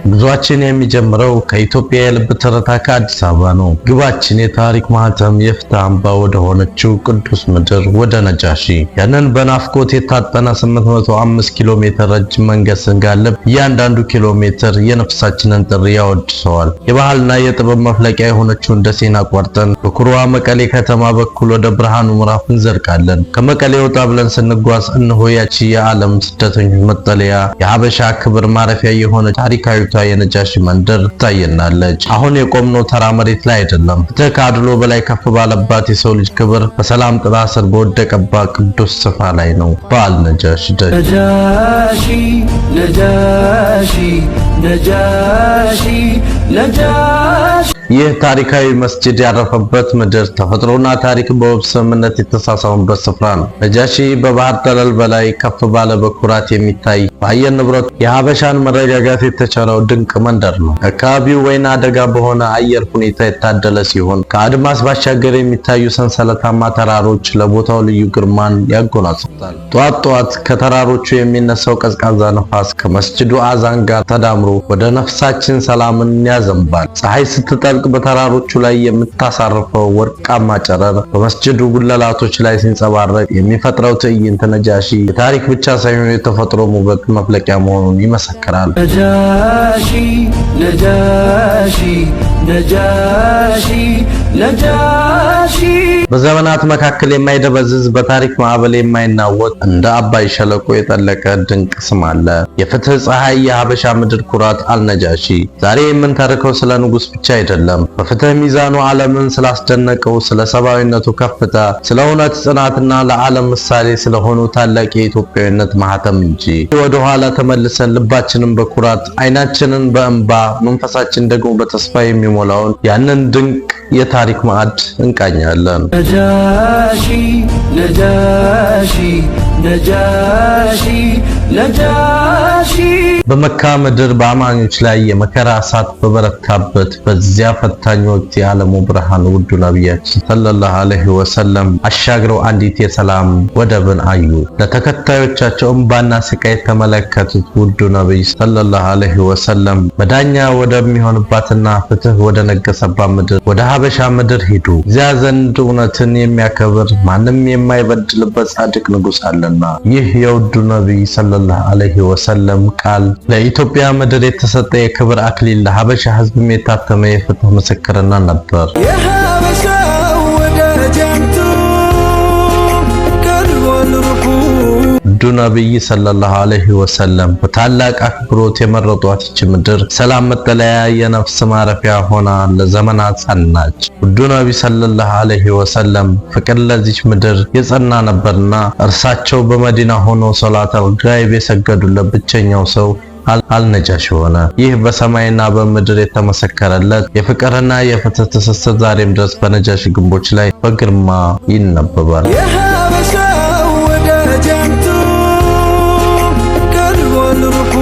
ጉዟችን የሚጀምረው ከኢትዮጵያ የልብ ትርታ ከአዲስ አበባ ነው። ግባችን የታሪክ ማህተም፣ የፍትህ አምባ ወደ ሆነችው ቅዱስ ምድር፣ ወደ ነጃሺ። ያንን በናፍቆት የታጠነ 805 ኪሎ ሜትር ረጅም መንገድ ስንጋልብ እያንዳንዱ ኪሎ ሜትር የነፍሳችንን ጥሪ ያወድሰዋል። የባህልና የጥበብ መፍለቂያ የሆነችውን ደሴን አቋርጠን በኩሩዋ መቀሌ ከተማ በኩል ወደ ብርሃኑ ምዕራፍ እንዘልቃለን። ከመቀሌ ወጣ ብለን ስንጓዝ እነሆ ያቺ የዓለም ስደተኞች መጠለያ፣ የሀበሻ ክብር ማረፊያ የሆነ ታሪካዊቷ የነጃሺ መንደር ትታየናለች። አሁን የቆምነው ተራ መሬት ላይ አይደለም። ፍትህ ከአድሎ በላይ ከፍ ባለባት፣ የሰው ልጅ ክብር በሰላም ጥላ ስር በወደቀባት ቅዱስ ስፍራ ላይ ነው። በዓል ነጃሺ ደጅ። ነጃሺ፣ ነጃሺ፣ ነጃሺ፣ ነጃሺ። ይህ ታሪካዊ መስጂድ ያረፈበት ምድር ተፈጥሮና ታሪክ በውብ ስምምነት የተሳሰሩበት ስፍራ ነው። ነጃሺ በባህር ጠለል በላይ ከፍ ባለ በኩራት የሚታይ፣ በአየር ንብረቱ የሀበሻን መረጋጋት የተቸረው ድንቅ መንደር ነው። አካባቢው ወይና አደጋ በሆነ አየር ሁኔታ የታደለ ሲሆን ከአድማስ ባሻገር የሚታዩ ሰንሰለታማ ተራሮች ለቦታው ልዩ ግርማን ያጎናጽፉታል። ጠዋት ጠዋት ከተራሮቹ የሚነሳው ቀዝቃዛ ነፋስ ከመስጂዱ አዛን ጋር ተዳምሮ ወደ ነፍሳችን ሰላምን ያዘንባል። ፀሐይ ስትጠልቅ በተራሮቹ ላይ የምታሳርፈው ወርቃማ ጨረር በመስጂዱ ጉልላቶች ላይ ሲንጸባረቅ የሚፈጥረው ትዕይንት ነጃሺ የታሪክ ብቻ ሳይሆን የተፈጥሮ ውበት መፍለቂያ መሆኑን ይመሰክራል። ነጃሺ፣ ነጃሺ፣ ነጃሺ፣ ነጃሺ። በዘመናት መካከል የማይደበዝዝ፣ በታሪክ ማዕበል የማይናወጥ፣ እንደ አባይ ሸለቆ የጠለቀ ድንቅ ስም አለ። የፍትህ ፀሐይ፣ የሀበሻ ምድር ኩራት አልነጃሺ። ዛሬ የምንተርከው ስለ ንጉስ ብቻ አይደለም። በፍትህ ሚዛኑ ዓለምን ስላስደነቀው፣ ስለ ሰብአዊነቱ ከፍታ፣ ስለ እውነት ጽናትና ለዓለም ምሳሌ ስለሆኑ ታላቅ የኢትዮጵያዊነት ማህተም እንጂ። ወደ ኋላ ተመልሰን ልባችንን በኩራት፣ አይናችንን በእንባ፣ መንፈሳችን ደግሞ በተስፋ የሚሞላውን ያንን ድንቅ የታሪክ ማዕድ እንቃኛለን። ነጃሺ፣ ነጃሺ፣ ነጃሺ፣ ነጃሺ። በመካ ምድር በአማኞች ላይ የመከራ እሳት በበረታበት በዚያ ፈታኝ ወቅት የዓለሙ ብርሃን ውዱ ነቢያችን ሰለላሁ ዐለይሂ ወሰለም አሻግረው አንዲት የሰላም ወደብን አዩ። ለተከታዮቻቸው እምባና ስቃይ የተመለከቱት ውዱ ነቢይ ሰለላሁ ዐለይሂ ወሰለም መዳኛ ወደሚሆንባትና ፍትህ ወደ ነገሰባት ምድር፣ ወደ ሀበሻ ምድር ሂዱ። እዚያ ዘንድ እውነትን የሚያከብር፣ ማንም የማይበድልበት ጻድቅ ንጉሥ አለና። ይህ የውዱ ነቢይ ሰለላሁ ዐለይሂ ወሰለም ቃል ለኢትዮጵያ ምድር የተሰጠ የክብር አክሊል፣ ለሀበሻ ሕዝብም የታተመ የፍትህ ምስክርና ነበር። የሀበሻው ወዳጅ አንቱ ቀርቧል ሩሑ። ውዱ ነቢይ ሰለላሁ ዐለይሂ ወሰለም በታላቅ አክብሮት የመረጧት ይህች ምድር ሰላም መጠለያ፣ የነፍስ ማረፊያ ሆና ለዘመናት ጸናች። ውዱ ነቢይ ሰለላሁ ዐለይሂ ወሰለም ፍቅር ለዚች ምድር የጸና ነበርና እርሳቸው በመዲና ሆኖ ሶላተል ጋይብ የሰገዱለት ብቸኛው ሰው አልነጃሺ ሆነ። ይህ በሰማይና በምድር የተመሰከረለት የፍቅርና የፍትህ ትስስር ዛሬም ድረስ በነጃሺ ግንቦች ላይ በግርማ ይነበባል። የሀበሻው ወዳጅ አንቱ ቀርቧል ሩሑ።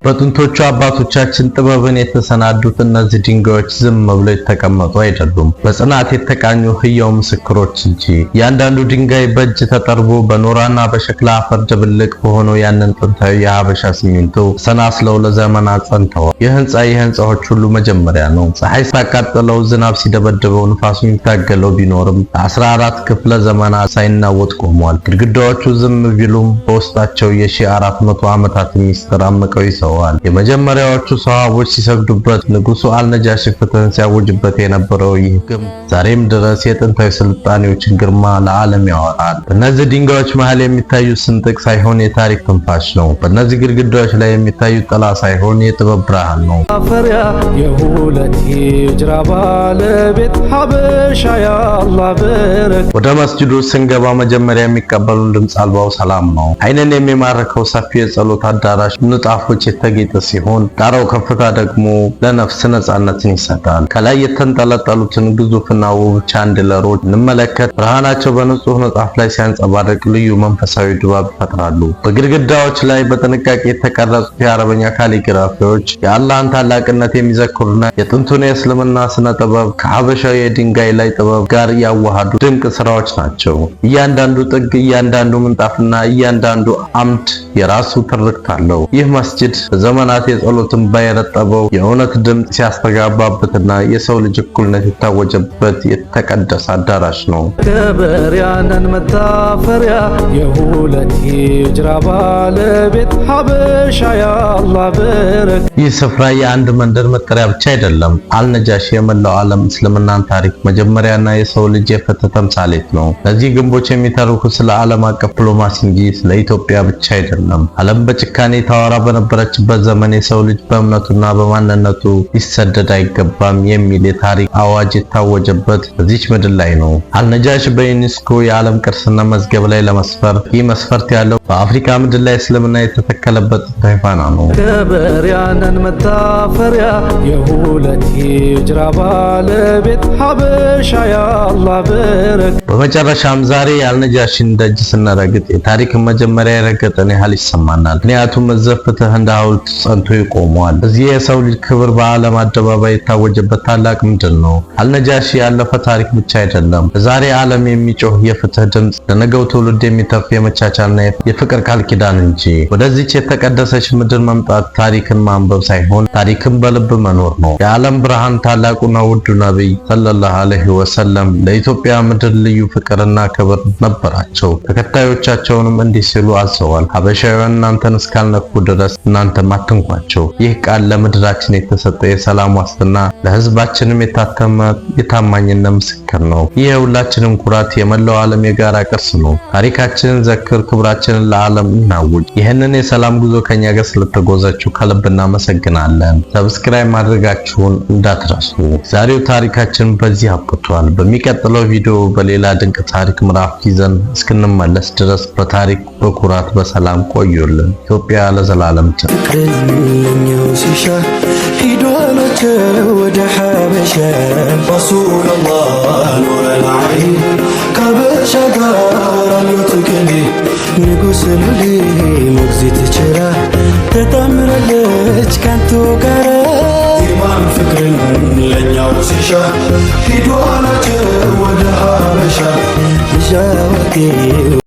በጥንቶቹ አባቶቻችን ጥበብን የተሰናዱት እነዚህ ድንጋዮች ዝም ብለው የተቀመጡ አይደሉም፣ በጽናት የተቃኙ ህያው ምስክሮች እንጂ። እያንዳንዱ ድንጋይ በእጅ ተጠርቦ በኖራና በሸክላ አፈር ድብልቅ በሆነው ያንን ጥንታዊ የሀበሻ ሲሚንቶ ተሰናስለው ለዘመናት ጸንተዋል። ይህ ህንፃ የህንፃዎች ሁሉ መጀመሪያ ነው። ፀሐይ ሳቃጥለው፣ ዝናብ ሲደበድበው፣ ንፋሱ የሚታገለው ቢኖርም ለ14 ክፍለ ዘመናት ሳይናወጥ ቆሟል። ግድግዳዎቹ ዝም ቢሉም በውስጣቸው የ1400 ዓመታት ሚስጥር አምቀው ይዘዋል። የመጀመሪያዎቹ ሰሃቦች ሲሰግዱበት፣ ንጉሱ አልነጃሺ ፍትህን ሲያውጅበት የነበረው ይህ ግንብ ዛሬም ድረስ የጥንታዊ ስልጣኔዎችን ግርማ ለዓለም ያወራል። በእነዚህ ድንጋዮች መሃል የሚታዩት ስንጥቅ ሳይሆን የታሪክ ትንፋሽ ነው። በእነዚህ ግድግዳዎች ላይ የሚታዩት ጥላ ሳይሆን የጥበብ ብርሃን ነው። ማፈሪያ፣ የሁለት ሂጅራ ባለቤት፣ ሀበሻ ያአላህ በረከት። ወደ መስጂዱ ስንገባ መጀመሪያ የሚቀበሉን ድምፅ አልባው ሰላም ነው። ዓይንን የሚማርከው ሰፊ የጸሎት አዳራሽ ንጣፎች የተጌጠ ሲሆን ጣራው ከፍታ ደግሞ ለነፍስ ነፃነትን ይሰጣል። ከላይ የተንጠለጠሉትን ግዙፍና ውብ ቻንድለሮች እንመለከት። ብርሃናቸው በንጹህ ንጣፍ ላይ ሲያንጸባርቅ ልዩ መንፈሳዊ ድባብ ይፈጥራሉ። በግድግዳዎች ላይ በጥንቃቄ የተቀረጹት የአረበኛ ካሊግራፊዎች የአላህን ታላቅነት የሚዘክሩና የጥንቱን የእስልምና ስነ ጥበብ ከሀበሻዊ የድንጋይ ላይ ጥበብ ጋር ያዋሃዱ ድንቅ ስራዎች ናቸው። እያንዳንዱ ጥግ፣ እያንዳንዱ ምንጣፍና እያንዳንዱ አምድ የራሱ ትርክት አለው። ይህ መስጂድ በዘመናት የጸሎት እንባ የረጠበው፣ የእውነት ድምፅ ሲያስተጋባበትና የሰው ልጅ እኩልነት የታወጀበት የተቀደሰ አዳራሽ ነው። ከበሪያነን መታፈሪያ፣ የሁለት ሂጅራ ባለቤት፣ ሀበሻ ያአላህ በረካ። ይህ ስፍራ የአንድ መንደር መጠሪያ ብቻ አይደለም። አልነጃሺ የመላው ዓለም እስልምናን ታሪክ መጀመሪያና የሰው ልጅ የፍትህ ተምሳሌት ነው። እነዚህ ግንቦች የሚተርኩት ስለ ዓለም አቀፍ ዲፕሎማሲ እንጂ ስለ ኢትዮጵያ ብቻ አይደለም። ዓለም በጭካኔ ታወራ በነበረችበት ዘመን የሰው ልጅ በእምነቱና በማንነቱ ሊሰደድ አይገባም የሚል የታሪክ አዋጅ የታወጀበት በዚች ምድር ላይ ነው። አልነጃሺ በዩኔስኮ የዓለም ቅርስነት መዝገብ ላይ ለመስፈር ይህ መስፈርት ያለው በአፍሪካ ምድር ላይ እስልምና የተተከለበት ጥንታዊ ፋና ነው። ከበሪያነን መታፈሪያ፣ የሁለት ሂጅራ ባለቤት፣ ሀበሻ ያአላህ በረካ። በመጨረሻም ዛሬ የአልነጃሺን ደጅ ስንረግጥ የታሪክን መጀመሪያ የረገጥን ያህል ይሰማናል። ምክንያቱም እዚህ ፍትህ እንደ ሐውልት ጸንቶ ይቆመዋል። እዚህ የሰው ልጅ ክብር በዓለም አደባባይ የታወጀበት ታላቅ ምድር ነው። አልነጃሺ ያለፈ ታሪክ ብቻ አይደለም። ለዛሬ ዓለም የሚጮህ የፍትህ ድምፅ፣ ለነገው ትውልድ የሚተርፍ የመቻቻልና የፍቅር ቃል ኪዳን እንጂ። ወደዚች የተቀደሰች ምድር መምጣት ታሪክን ማንበብ ሳይሆን ታሪክን በልብ መኖር ነው። የዓለም ብርሃን ታላቁና ውዱ ነቢይ ሰለላሁ ዐለይሂ ወሰለም ለኢትዮጵያ ምድር ልዩ ፍቅርና ክብር ነበራቸው። ተከታዮቻቸውንም እንዲህ ሲሉ አዘዋል፦ "ሀበሻውያን እናንተን እስካልነኩ ድረስ እናንተም አትንኳቸው።" ይህ ቃል ለምድራችን የተሰጠ የሰላም ዋስትና፣ ለሕዝባችንም የታተመ የታማኝነት ምስክር ነው። ይህ የሁላችንም ኩራት፣ የመላው ዓለም የጋራ ቅርስ ነው። ታሪካችንን ዘክር፣ ክብራችንን ለዓለም እናውጅ። ይህንን የሰላም ጉዞ ከኛ ጋር ስለተጓዛችሁ ከልብ እናመሰግናለን። Subscribe ማድረጋችሁን እንዳትረሱ። ዛሬው ታሪካችን በዚህ አብቅቷል። በሚቀጥለው ቪዲዮ በሌላ ድንቅ ታሪክ ምዕራፍ ይዘን እስክንመለስ ድረስ በታሪክ በኩራት በሰላም ቆዩልን። ኢትዮጵያ ለዘላለም ትኑር። ፍቅርን ሲሻ ሂዱ አሏቸው ወደ ሐበሻ። ረሱለላህ ኑረል ዐይን፣ ከሀበሻ ጋር አሉት ቅኔ። ንጉሥ ሉሌ ሞግዚት ችራ ተጣምራለች ካንቱ ጋር። ኢማን ፍቅርን ለኛው ሲሻ ሂዱ አሏቸው ወደ ሐበሻ። ልጅ አዋቂው